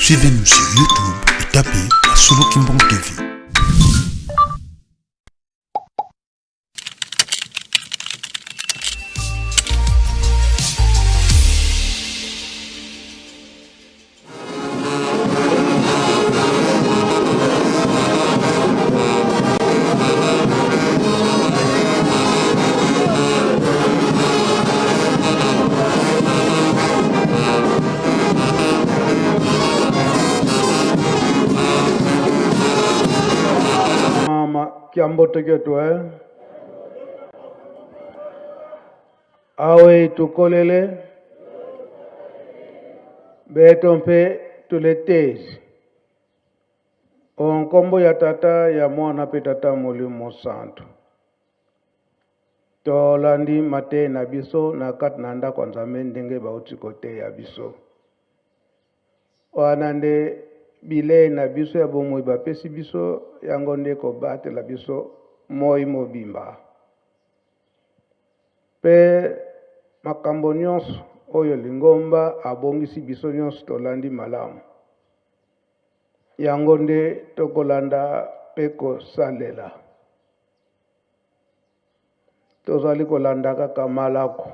Suivez-nous sur YouTube et tapez Solo Kimbong TV. Mama kiambote kyetu eh? Awe tukolele beto mpe tuletezi o nkombo ya Tata ya Mwana mpe Tata Molimo Santu. Tolandi mateyi na biso na kati na ndako ya Nzambe ndenge bauti koteya biso. Wana nde bilei na biso ya bomoi bapesi biso, yango nde kobatela biso moi mobimba. Mpe makambo nyonso oyo lingomba abongisi biso nyonso tolandi malamu. Yango nde tokolanda mpe kosalela. Tozali kolanda kaka malako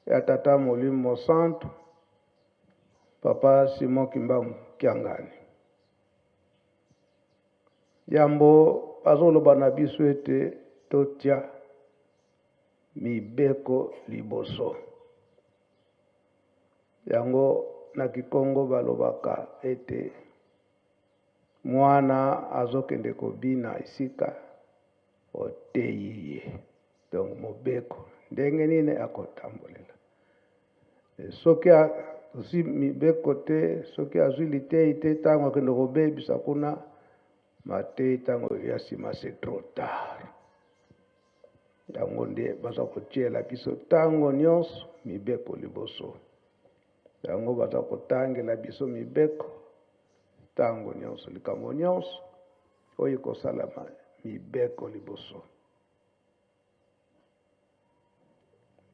ya Tata Molimo Mosantu, Papa Simon Kimbangu Kiangani. Yambo azoloba na biso ete totia mibeko liboso. Yango na Kikongo balobaka ete mwana azokende kobina esika oteyi ye. Donc mobeko ndenge nini akotambolela. Soki azwi mibeko te, soki azwi liteyi te, ntango akende kobebisa kuna mateyi, ntango ya nsima c'est trop tard. Yango nde baza kotiela biso ntango nyonso mibeko liboso. Yango baza kotangela biso mibeko ntango nyonso, likambo nyonso oyo ekosalama mibeko liboso.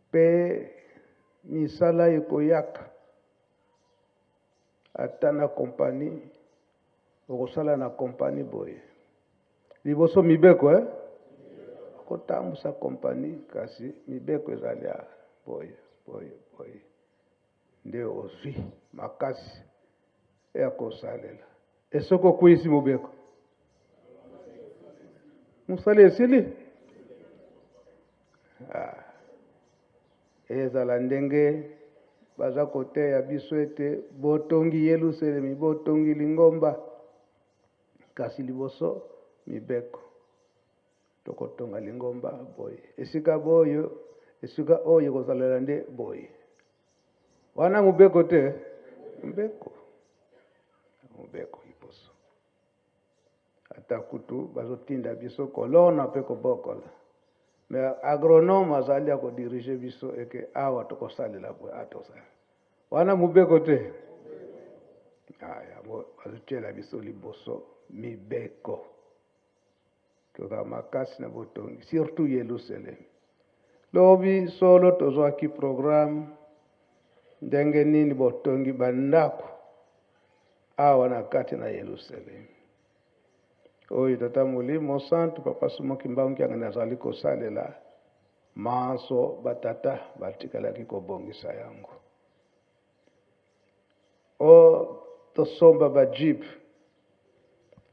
Mpe misala ekoyaka ata na kompani, okosala na kompani boye liboso mibeko eh? Okotambusa kompani kasi mibeko ezali ya boye boye boye, nde ozwi makasi ya kosalela. E soki okweyisi mobeko, mosala esili. Ah. Ezala ndenge baza koteya biso ete botongi Yelusalemi, botongi lingomba, kasi liboso mibeko. Tokotonga lingomba boye, esika boyo, esika oyo ekozalela nde boye. Wana mobeko te, mobeko, mobeko liboso. Ata kutu bazotinda biso kolona mpe kobokola, me agronome azali ya kodirige biso eke awa tokosalela boye, awa tokosalela wana mobeko te. Ah, yango bazotiela biso liboso mibeko. Tozala makasi na botongi, surtout Yelusalemi. Lobi solo tozwaki programme ndenge nini botongi bandako awa na kati na Yelusalemi. Oyo Tata Molimo Santu Papa Simon Kimbangu Kiangani azali kosalela manso batata batikalaki kobongisa yango. O tosomba ba jeep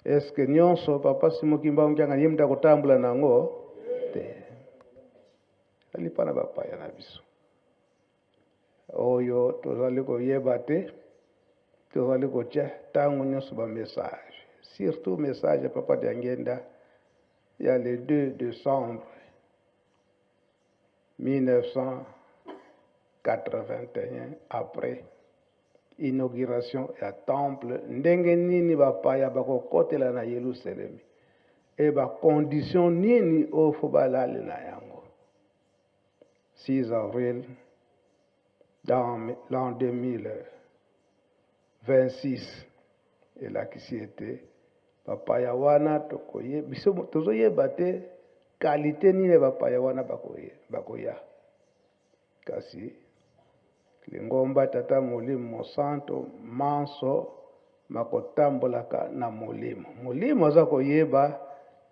est-ce que nyonso papa Simon Kimbangu Kiangani ye moto akotambola na yango te? Ezali mpo na bapaya na biso oyo tozali koyeba te, tozali kotia ntango nyonso ba message, surtout message ya papa Diangenda ya le 2 décembre 1981 après inauguration ya temple, ndenge nini bapaya bakokotela na Yelusalemi e ba condition nini oyo fo balalela yango. 6 avril dans l'an 2026 elakisi ete bapaya wana tokoye biso tozoyeba te kalite nini ya bapaya wana bakoya, kasi Lingomba Tata Molimo Mosanto manso makotambolaka na Molimo. Molimo aza koyeba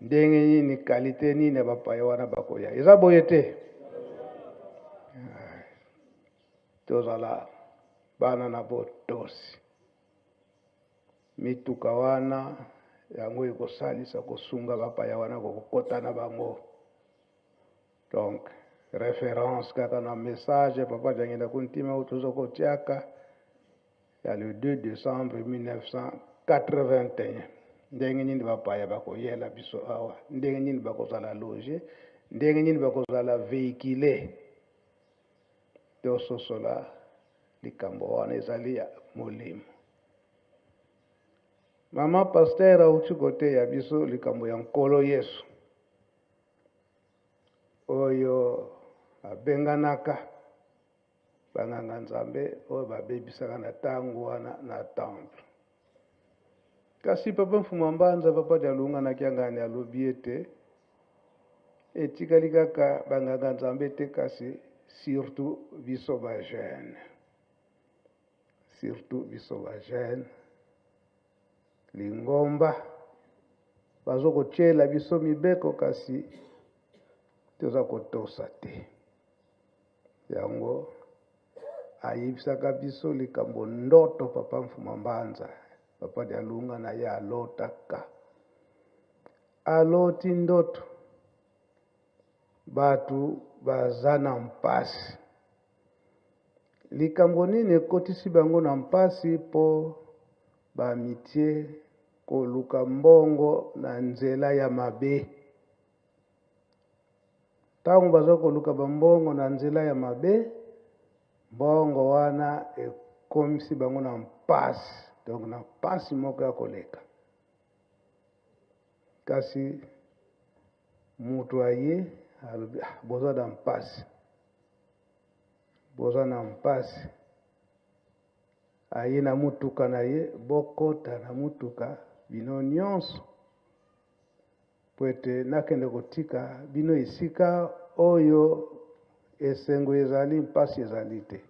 ndenge nini kalite nini ya bapaya wana bakoya. Eza boye te? Tozala bana na botosi. Mituka wana yango ekosalisa kosunga bapaya wana kokota na bango. Donc reference kaka na message ya papa Diangienda Kuntima oyo toza kotiaka ya le 2 décembre 1981 ndenge nini bapaya bakoyela biso awa, ndenge nini bakozala loge, ndenge nini bakozala véhicule. Tososola likambo wana ezali ya molimo. Mama pasteur auti koteya biso likambo ya Nkolo Yesu oyo abenganaka banganga-nzambe oyo babebisaka na ntango wana na temple. Kasi papa Mfuma Mbanza, papa Dialunga na Kiangani alobi ete etikali kaka banganga-nzambe te, kasi surtout biso ba jeune, surtout biso ba jeune Lingomba bazo kotiela biso mibeko kasi toza kotosa te. Yango ayebisaka biso likambo ndoto papa Mfuma Mbanza, papa Dialunga na ye alotaka. Aloti ndoto bato baza na mpasi. Likambo nini ekotisi bango na mpasi mpo bamitie koluka mbongo na nzela ya mabe? Ntango baza koluka bambongo na nzela ya mabe, mbongo wana ekomisi bango na mpasi, donc na mpasi moko ya koleka. Kasi moto aye alobi, ah, boza na mpasi. Boza na mpasi. Aye na mutuka na ye, bokota na mutuka bino nyonso mpo ete nakende kotika bino esika oyo esengo ezali, mpasi ezali te.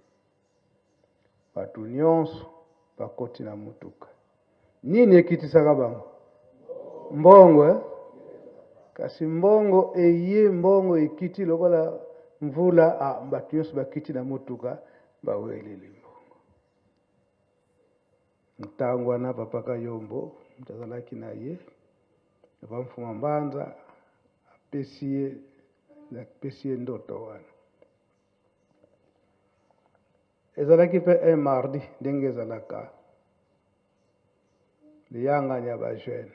Bato nyonso bakoti na motuka. Nini ekitisaka bango? Mbongo eh? Kasi mbongo eye, mbongo ekiti lokola mvula. Ah, bato nyonso bakiti na motuka, baweleli mbongo. Ntango wana papa Kayombo moto azalaki na ye, papa Mfuma Mbanza apesi ye, apesi ye ndoto wana. Ezalaki mpe un mardi ndenge ezalaka liyangani ya ba jeune.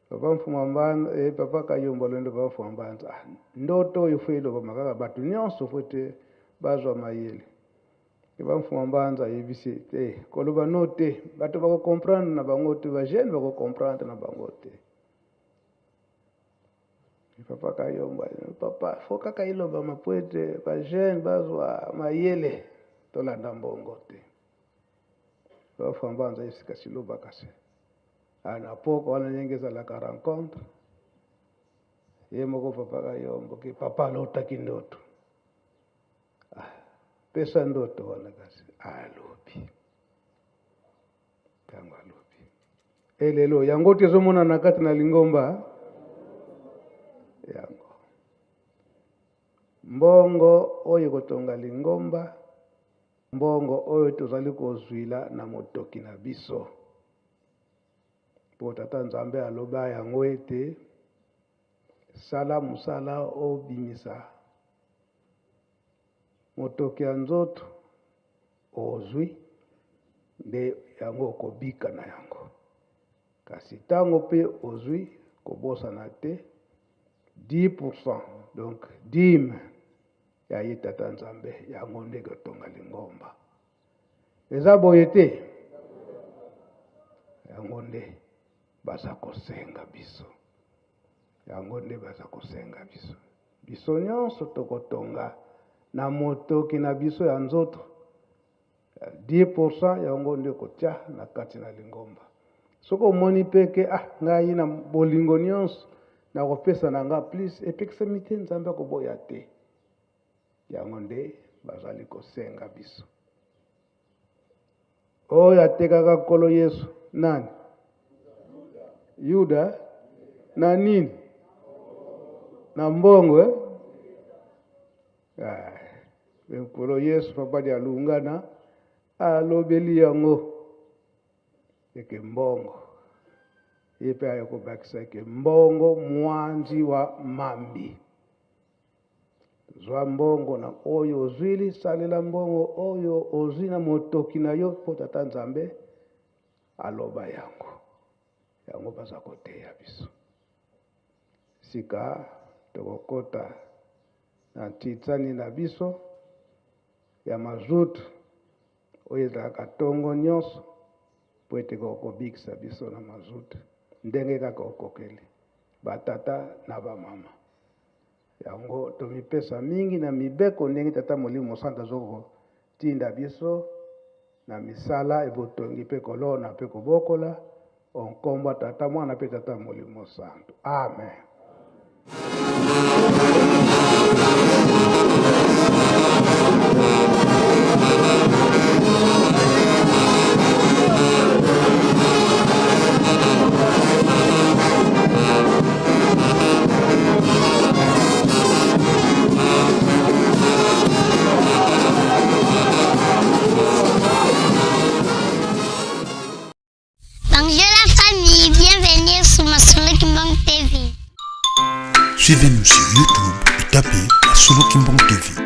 Papa Mfuma Mbanza, eh, papa Kayombo Lwendo, papa Mfuma Mbanza, ah, ndoto oyo fo elobama kaka bato nyonso fo te bazwa mayele. Papa Mfuma Mbanza ayebisi te koloba no te, bato bako comprendre na bango te, ba jeune bako comprendre na bango te. Papa Kayombo, papa, fo kaka elobama po ete ba jeune bazwa mayele, tolanda mbongo te. Papa Mbanza ayebisi kasi loba kasi. Ah, na poko wana ndenge ezalaka rencontre, ye moko papa Kayombo ke papa alotaki ndoto. Ah, pesa ndoto wana kasi alobi. Ntango alobi e lelo yango te ezomonana kati na lingomba yango mbongo oyo ekotonga lingomba, mbongo oyo tozali kozwila na motoki na biso, mpo Tata Nzambe aloba yango ete sala mosala obimisa motoki ya nzoto Ozwi nde yango okobika na yango. Kasi tango pe ozwi kobosana te 10% donc dime ya ye Tata Nzambe yango nde ekotonga lingomba. Eza boye te? Yango nde baza kosenga biso. Yango nde baza kosenga biso. Biso nyonso tokotonga na motoki na biso ya nzoto 10% yango nde kotia na kati na lingomba. Soki omoni mpe ke ah, ngai na bolingo nyonso nakopesa na nga plus, epekisami te, Nzambe akoboya te. Yango nde bazali kosenga biso. Oyo atekaka Nkolo Yesu nani? Yuda na nini? Na mbongo eh? Ah, Nkolo Yesu papa Dialungana alobeli yango eke mbongo ye mpe aye kobakisa eke mbongo mwanzi wa mambi. Zwa mbongo na oyo ozwili, salela mbongo oyo ozwi na motoki na yo mpo Tata Nzambe aloba yango. Yango baza koteya biso. Sika tokokota na ntitsani na biso ya mazutu oyo ezalaka ntongo nyonso mpo ete kokobikisa biso na mazutu ndenge kaka okokeli batata na bamama. Yango tomipesa mingi na mibeko ndenge Tata Molimo Mosantu azokotinda biso na misala ebotongi mpe kolona mpe kobokola o nkombo ya Tata, Mwana mpe Tata Molimo Mosantu. Amen. Bonjour la famille, bienvenue sur Masolo Kimbang TV. Suivez-nous sur YouTube et tapez Masolo Kimbang TV.